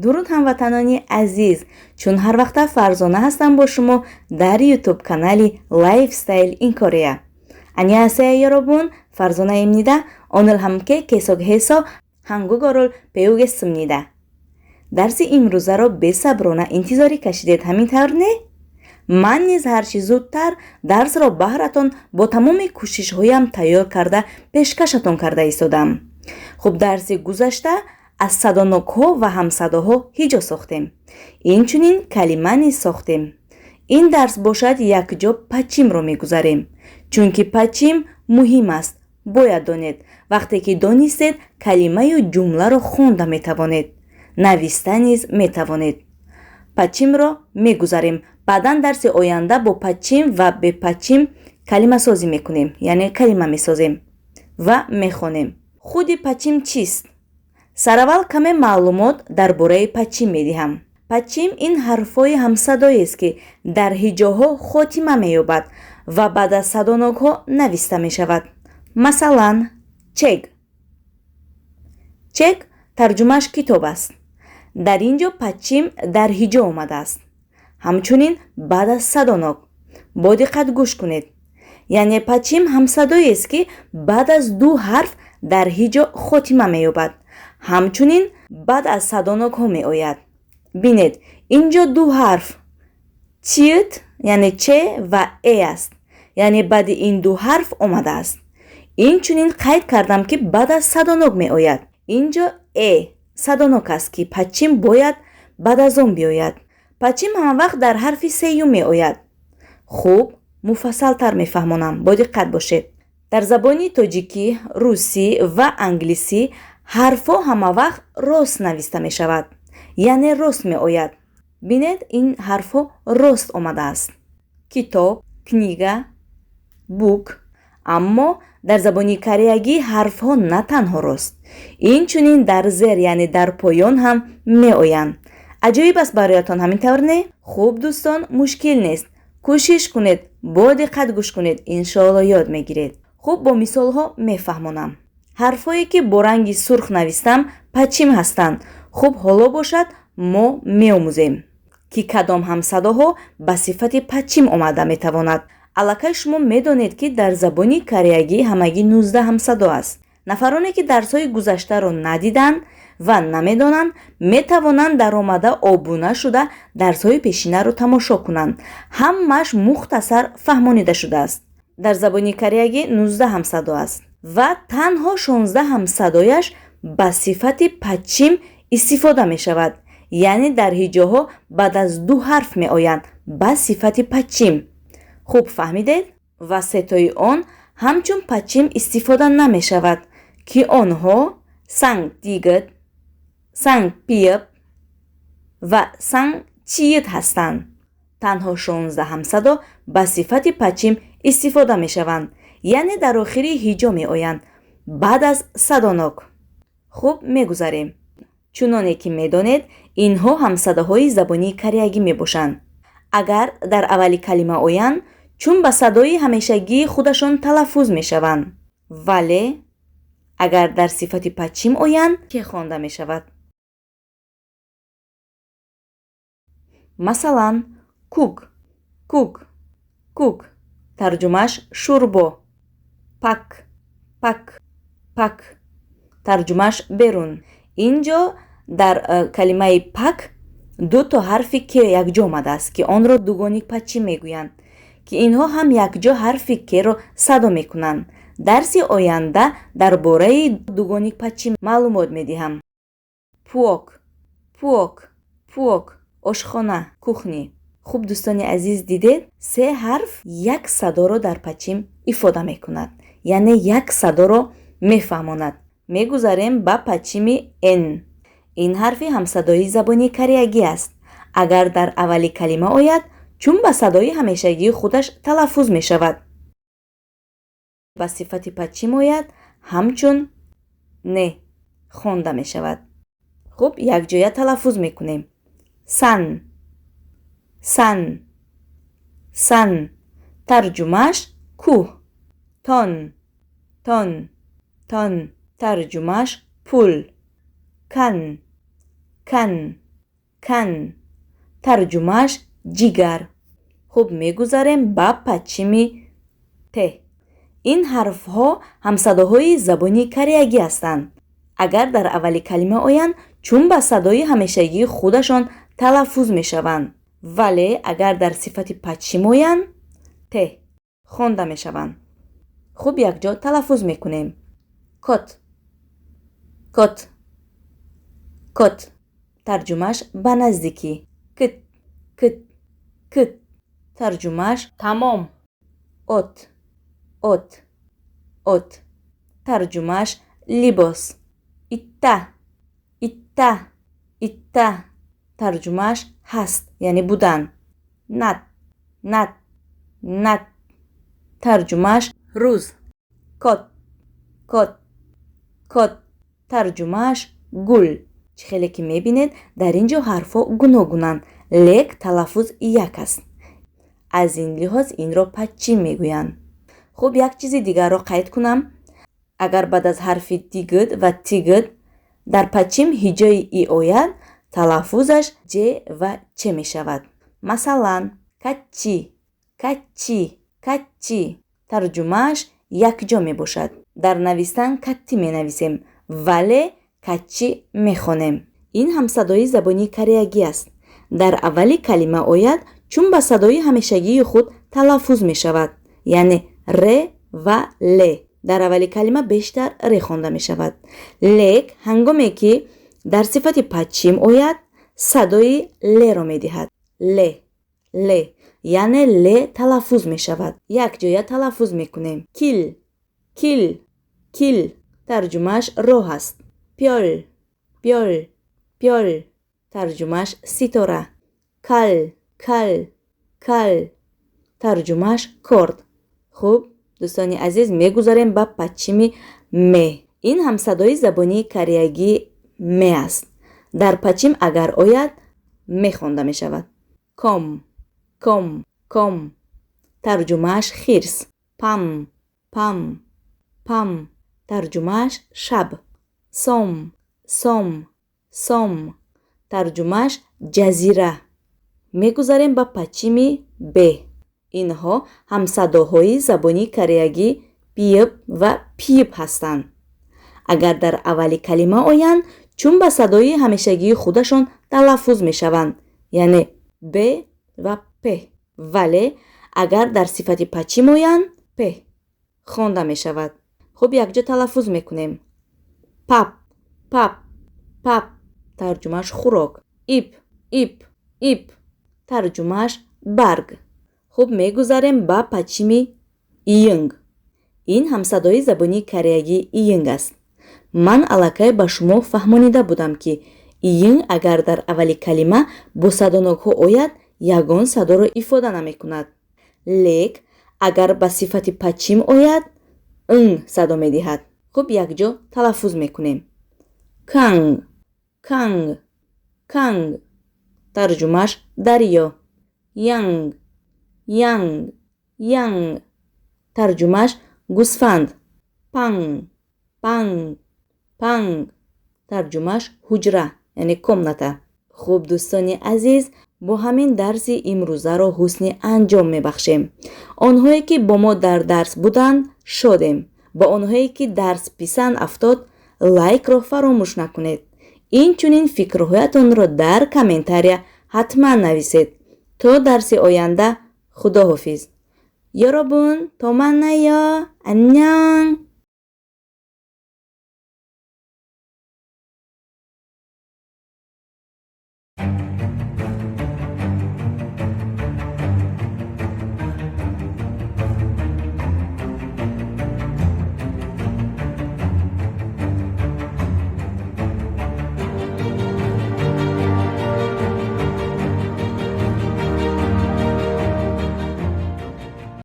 Дуруд, ҳамватанони азиз! Чун ҳар вақта, Фарзона ҳастам бо шумо дар Ютуб канали Lifestyle in Korea. 안녕하세요, 여러분. 파르조나입니다. 오늘 함께 계속해서 한국어를 배우겠습니다. Дарси имрӯзаро бесаброна интизорӣ кашидед, ҳамин тавр, не? Ман низ ҳарчи зудтар дарсро баҳратон бо тамоми кӯшишҳоям тайёр карда пешкашатон карда истодам. Хуб, дарси гузашта аз садонокҳо ва ҳамсадоҳо ҳиҷо сохтем, инчунин калима низ сохтем. Ин дарс бошад, якҷо 받침ро мегузарем, чунки 받침 муҳим аст, бояд донед. Вақте ки донистед, калимаю ҷумларо хонда метавонед, нависта низ метавонед. 받침ро мегузарем, баъдан дарси оянда бо 받침 ва бе 받침 калимасозӣ мекунем, яъне калима месозем ва мехонем. Худи 받침 чист? Сараввал каме маълумот дар бораи 받침 медиҳам. 받침 ин ҳарфҳои ҳамсадоест, ки дар ҳиҷоҳо хотима меёбад ва баъд аз садонокҳо нависта мешавад. Масалан, 책. 책 тарҷумааш китоб аст. Дар ин ҷо 받침 дар ҳиҷо омадааст, ҳамчунин баъд аз садонок. Бо диққат гӯш кунед, яъне 받침 ҳамсадоест, ки баъд аз ду ҳарф дар ҳиҷо хотима меёбад, ҳамчунин баъд аз садонокҳо меояд. Бинед, ин ҷо ду ҳарф 치읓, яъне че ва э аст, яъне баъди ин ду ҳарф омадааст. Инчунин қайд кардам, ки баъд аз садонок меояд. Ин ҷо э садонок аст, ки 받침 бояд баъд аз он биёяд. 받침 ҳамавақт дар ҳарфи сеюм меояд. Хуб, муфассалтар мефаҳмонам, бо диққат бошед. Дар забони тоҷикӣ, русӣ ва англисӣ ҳарфҳо ҳамавақт рост нависта мешавад, яъне рост меояд. Бинед, ин ҳарфҳо рост омадааст: китоб, книга, book. Аммо дар забони кореягӣ ҳарфҳо на танҳо рост, инчунин дар зер, яъне дар поён ҳам меоянд. Аҷоиб аст бароятон, ҳамин тавр, не? Хуб, дӯстон, мушкил нест, кӯшиш кунед, бо диққат гӯш кунед, иншоалло, ёд мегиред. Хуб, бо мисолҳо мефаҳмонам. Ҳарфҳое, ки бо ранги сурх навистам, 받침 ҳастанд. Хуб, ҳоло бошад, мо меомӯзем, ки кадом ҳамсадоҳо ба сифати 받침 омада метавонад. Аллакай шумо медонед, ки дар забони кореягӣ ҳамагӣ 19 ҳамсадо аст. Нафароне, ки дарсҳои гузаштаро надиданд ва намедонанд, метавонанд даромада, обуна шуда, дарсҳои пешинаро тамошо кунанд. Ҳамааш мухтасар фаҳмонида шудааст. Дар забони кореягӣ 19 ҳамсадо аст ва танҳо 16 ҳамсадояш ба сифати 받침 истифода мешавад, яъне дар ҳиҷоҳо баъд аз ду ҳарф меоянд ба сифати 받침. Хуб фаҳмидед? Ва сетои он ҳамчун 받침 истифода намешавад, ки онҳо 쌍디귿, 쌍비읍 ва 쌍치읓 ҳастанд. Танҳо 16 ҳамсадо ба сифати 받침 истифода мешаванд, яъне дар охири ҳиҷо меоянд, баъд аз садонок. Хуб, мегузарем. Чуноне ки медонед, инҳо ҳамсадоҳои забони кореягӣ мебошанд. Агар дар аввали калима оянд, чун ба садои ҳамешагии худашон талаффуз мешаванд, вале агар дар сифати 받침 оянд, ке хонда мешавад. Масалан, 국, 국, 국, тарҷумааш шӯрбо, 밖, 밖, 밖, тарҷумааш берун. Ин ҷо дар калимаи 밖 ду то ҳарфи ке якҷо омадааст, ки онро дугоник 받침 мегӯянд, ки инҳо ҳам якҷо ҳарфи керо садо мекунанд. Дарси оянда дар бораи дугоник 받침 маълумот медиҳам. 부엌, 부엌, 부엌, ошхона, кухня. Хуб, дӯстони азиз, дидед, се ҳарф як садоро дар 받침 ифода мекунад, яъне як садоро мефаҳмонад. Мегузарем ба 받чими н. Ин ҳарфи ҳамсадои забони кореягӣ аст. Агар дар аввали калима ояд, чун ба садои ҳамешагии худаш талаффуз мешавад. Ба сифати 받침 ояд, ҳамчун не хонда мешавад. Хуб, якҷоя талаффуз мекунем: 산, 산, 산, тарҷумааш кӯҳ, 돈, 돈, 돈, тарҷумааш пул, 칸, 칸, Кан. Тарҷумааш ҷигар. Хуб, мегузарем ба падчими т. Ин ҳарфҳо ҳамсадоҳои забони кореягӣ ҳастанд. Агар дар аввали калима оянд, чун ба садои ҳамешагии худашон талаффуз мешаванд, вале агар дар сифати падчим оянд, т хонда мешаванд. Хуб, якҷо талаффуз мекунем: кот, кот, кот. Тарҷумааш ба наздикӣ. Кит, кит, кит. Тарҷумааш тамом. От, от, от. Тарҷумааш либос. Итта, итта, итта. Тарҷумааш ҳаст, яъне будан. Нат, нат, нат. Тарҷумааш рӯз. Кот, кот, кот. Тарҷумааш гул. Чӣ хеле ки мебинед, дар ин ҷо ҳарфҳо гуногунанд, лек талаффуз як аст. Аз ин лиҳоз инро падчим мегӯянд. Хуб, як чизи дигарро қайд кунам. Агар баъд аз ҳарфи дигит ва тигит дар падчим ҳиҷои и ояд, талаффузаш ҷ ва ч мешавад. Масалан, каччи, каччи, каччи. Тарҷумааш якҷо мебошад. Дар навистан катти менависем, вале каччи мехонем. Ин ҳамсадои забони кореягӣ аст. Дар аввали калима ояд, чун ба садои ҳамешагии худ талаффуз мешавад, яъне р ва л. Дар аввали калима бештар р хонда мешавад, лек ҳангоме ки дар сифати падчим ояд, садои леро медиҳад. Л, л, яъне л талаффуз мешавад. Якҷоя талаффуз мекунем: кил, кил, кил. Тарҷумааш роҳ аст. Пёл, пёл, пёл. Тарҷумааш ситора. Кал, кал, кал. Тарҷумааш корд. Хуб, дӯстони азиз, мегузарем ба падчими м. Ин ҳамсадои забони кореягии м аст. Дар падчим агар ояд, м хонда мешавад. Ком, ком, ком. Тарҷумааш хирс. Пам, пам, пам. Тарҷумааш шаб. Сом, сом, сом. Тарҷумааш ҷазира. Мегузарем ба падчими б. Инҳо ҳамсадоҳои забони кореягӣ биып ва пиып ҳастанд. Агар дар аввали калима оянд, чун ба садои ҳамешагии худашон талаффуз мешаванд, яъне б ва п, вале агар дар сифати падчим оянд, п хонда мешавад. Хуб, якҷо талаффуз мекунем: пап, пап, пап. Тарҷумааш хӯрок. Ип, ип, ип. Тарҷумааш барг. Хуб, мегузарем ба падчими йынг. Ин ҳамсадои забони кореягии йынг аст. Ман аллакай ба шумо фаҳмонида будам, ки йынг агар дар аввали калима бо садонокҳо ояд, ягон садоро ифода намекунад, лек агар ба сифати падчим ояд, ң садо медиҳад. Хуб, якҷо талаффуз мекунем: канг, канг, канг. Тарҷумааш дарё. Янг, янг, янг. Тарҷумааш гӯсфанд. Панг, панг, панг. Тарҷумааш ҳуҷра, яъне комната. Хуб, дӯстони азиз, бо ҳамин дарси имрӯзаро ҳусни анҷом мебахшем. Онҳое ки бо мо дар дарс буданд, шодем. Ба онҳое ки дарс писанд афтод, лайкро фаромӯш накунед. Инчунин фикрҳоятонро дар комментария ҳатман нависед. То дарси оянда, худоҳофиз. Ёробун, то маннаё, аннён.